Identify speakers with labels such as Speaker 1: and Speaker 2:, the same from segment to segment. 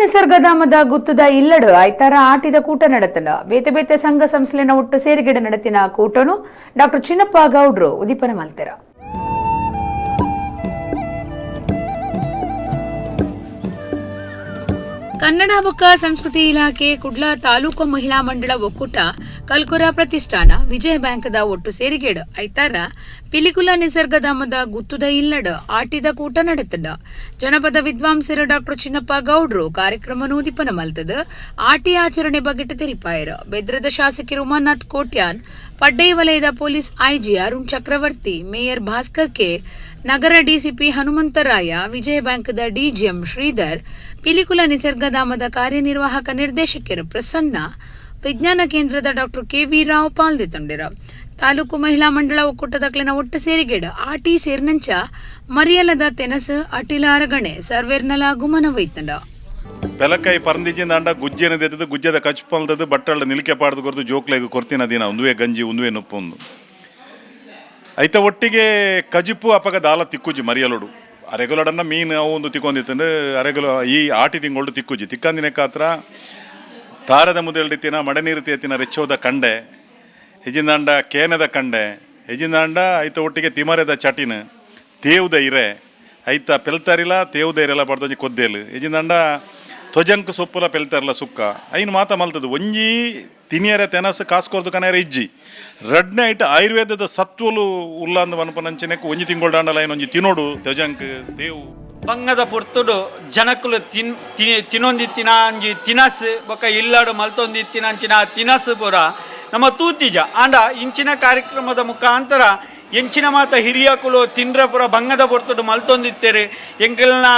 Speaker 1: ನಿಸರ್ಗಧಾಮದ ಗುತ್ತದ ಇಲ್ಲಡು ಐತಾರ ಆಟಿದ ಕೂಟ ನಡೆತನ. ಬೇತೆ ಬೇತೆ ಸಂಘ ಸಂಸ್ಥೆನ ಒಟ್ಟು ಸೇರಿಗೆಡೆ ನಡೆತಿನ ಕೂಟನು ಡಾಕ್ಟರ್ ಚಿನ್ನಪ್ಪ ಗೌಡ್ರು ಉದೀಪನ ಮಲ್ತೆರ. ಕನ್ನಡ ಬೊಕ್ಕ ಸಂಸ್ಕೃತಿ ಇಲಾಖೆ, ಕುಡ್ಲ ತಾಲೂಕು ಮಹಿಳಾ ಮಂಡಳ ಒಕ್ಕೂಟ, ಕಲ್ಕುರ ಪ್ರತಿಷ್ಠಾನ, ವಿಜಯ ಬ್ಯಾಂಕ್ದ ಒಟ್ಟು ಸೇರಿಗೇಡು ಐತಾರ ಪಿಲಿಕುಲ ನಿಸರ್ಗಧಾಮದ ಗುತ್ತುದ ಇಲ್ಲಡ್ ಆಟಿದ ಕೂಟ ನಡೆತಂಡ. ಜನಪದ ವಿದ್ವಾಂಸರು ಡಾಕ್ಟರ್ ಚಿನ್ನಪ್ಪ ಗೌಡ್ರು ಕಾರ್ಯಕ್ರಮ ಉದಿಪನ ಮಲ್ತದ ಆಟಿ ಆಚರಣೆ ಬಗೆಟ್ ತೆರಿಪಾಯರು. ಬೆದ್ರದ ಶಾಸಕರು ಉಮಾನಾಥ್ ಕೋಟ್ಯಾನ್, ಪಡ್ಡೈ ವಲಯದ police IG Arun Chakravarthy, mayor Bhaskar K, ನಗರ ಡಿಸಿಪಿ ಹನುಮಂತರಾಯ, ವಿಜಯ ಬ್ಯಾಂಕ್ದ ಡಿಜಿಎಂ ಶ್ರೀಧರ್, ಪಿಲಿಕುಲ ನಿಸರ್ಗಧಾಮದ ಕಾರ್ಯನಿರ್ವಾಹಕ ನಿರ್ದೇಶಕರು ಪ್ರಸನ್ನ, ವಿಜ್ಞಾನ ಕೇಂದ್ರದ ಡಾಕ್ಟರ್ ಕೆವಿ ರಾವ್ ಪಾಲ್ದಿತ್ತೊಂಡಿರ. ತಾಲೂಕು ಮಹಿಳಾ ಮಂಡಳ ಒಕ್ಕೂಟದಕ್ಲೆನ ಒಟ್ಟು ಸೇರಿಗೇಡು ಆಟಿ ಸೇರ್ನಂಚ ಮರಿಯಲದ ತೆನಸು ಅಟಿಲ ಅರಗಣೆ ಸರ್ವೇರ್ನಲ ಗುಮನ ವೈತಂಡ.
Speaker 2: ಪೆಲಕಾಯಿ ಪರಂದಿಜಿಂದ ಗುಜ್ಜೆನ ದೆತ್ತದು ಗುಜ್ಜೆದ ಕಚ್ಪಲ್ದದು ಬಟ್ಟಳ್ಳ ನಿಲಿಕೆ ಪಾಡ್ದು ಕೊರ್ದು ಜೋಕ್ಲೆಗ್ ಕೊರ್ತಿನ ದಿನ ಒಂದುವೇ ಗಂಜಿ ಒಂದುವೇ ನುಪ್ಪೊಂದು ಐತ ಒಟ್ಟಿಗೆ ಕಜಿಪು ಅಪಗ ದಾಲ ತಿಕ್ಕುಜಿ ಮರಿಯಲೋಡು ಅರೆಗುಲಡನ್ನ ಮೀನು ಅವು ಒಂದು ತಿಕ್ಕೊಂದಿತ್ತಂದು ಅರೆಗುಲ ಈ ಆಟಿ ತಿಂಗಳು ತಿಕ್ಕುಜಿ ತಿಕ್ಕಂದಿನಕ್ಕಾತ್ರ ತಾರದ ಮುದೆಲ್ಡಿತ್ತಿನ ಮಡನೀರು ತೇತಿನ ರೆಚ್ಚೋದ ಕಂಡೆ ಎಜಿಂದಾಂಡ ಕೇನದ ಕಂಡೆ ಎಜಿಂದಾಂಡ ಐತ ಒಟ್ಟಿಗೆ ತಿಮರೆದ ಚಟಿನ ತೇವುದ ಇರೆ ಐತ ಪೆಲ್ತಾರಿಲ ತೇವುದ ಇರೆಲ ಪಡ್ದೊಂಜಿ ಕೊದ್ದೇಲು ಎಜಿಂದಾಂಡ ತ್ವಜಂಕ್ ಸೊಪ್ಪುಲ ಪೆಲ್ತಾರಲ ಸುಕ್ಕ ಐನು ಮಾತ ಮಲ್ತದು ಒಂಜಿ ತಿನಿಯರೆ ತೆನಸು ಕಾಸ್ಕೊರ್ದು ಕನೆಯರೆ ಇಜ್ಜಿ ರಡ್ನೆ ಐಟ್ ಆಯುರ್ವೇದದ ಸತ್ವಲು ಉಲ್ಲಾಂದು ಮನ್ಪನಂಚನೆಕ್ ಒಂಜಿ ತಿಂಗೊಳ್ಡಾಂಡಲ ಐನೊಂಜಿ ತಿನೋಡು ತ್ವಜಂಕ್ ತೇವು
Speaker 3: ಬಂಗದ ಪೊರ್ತುಡು ಜನಕುಲು ತಿನ್ ತಿನೊಂದಿತ್ತಿನ ಅಂಜಿ ತಿನಸ್ ಬೊಕ್ಕ ಇಲ್ಲಡು ಮಲ್ತೊಂದಿತ್ತಿನ ಅಂಚಿನ ತಿನಸ್ ಪೂರ ನಮ್ಮ ತೂತಿಜ ಆಂಡ ಇಂಚಿನ ಕಾರ್ಯಕ್ರಮದ ಮುಖಾಂತರ ಎಂಚಿನ ಮಾತ ಹಿರಿಯಕುಲು ತಿಂಡ್ರ ಪೂರ ಬಂಗದ ಪೊರ್ತುಡು ಮಲ್ತೊಂದಿತ್ತೇರೆ ಎಂಕಲ್ನ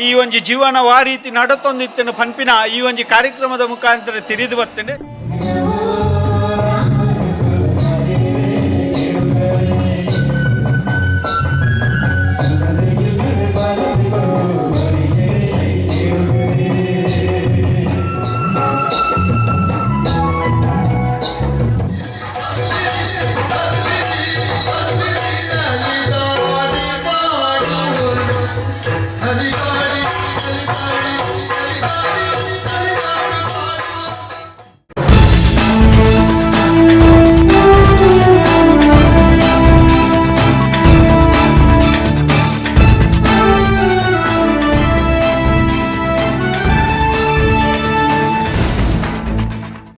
Speaker 3: ಈ ಒಂಜಿ ಜೀವನ ವಾ ರೀತಿ ನಡತೊಂದಿತ್ತೇನೆ ಪನ್ಪಿನ ಈ ಒಂಜಿ ಕಾರ್ಯಕ್ರಮದ ಮುಖಾಂತರ ತಿರಿದು ಬರ್ತೇನೆ.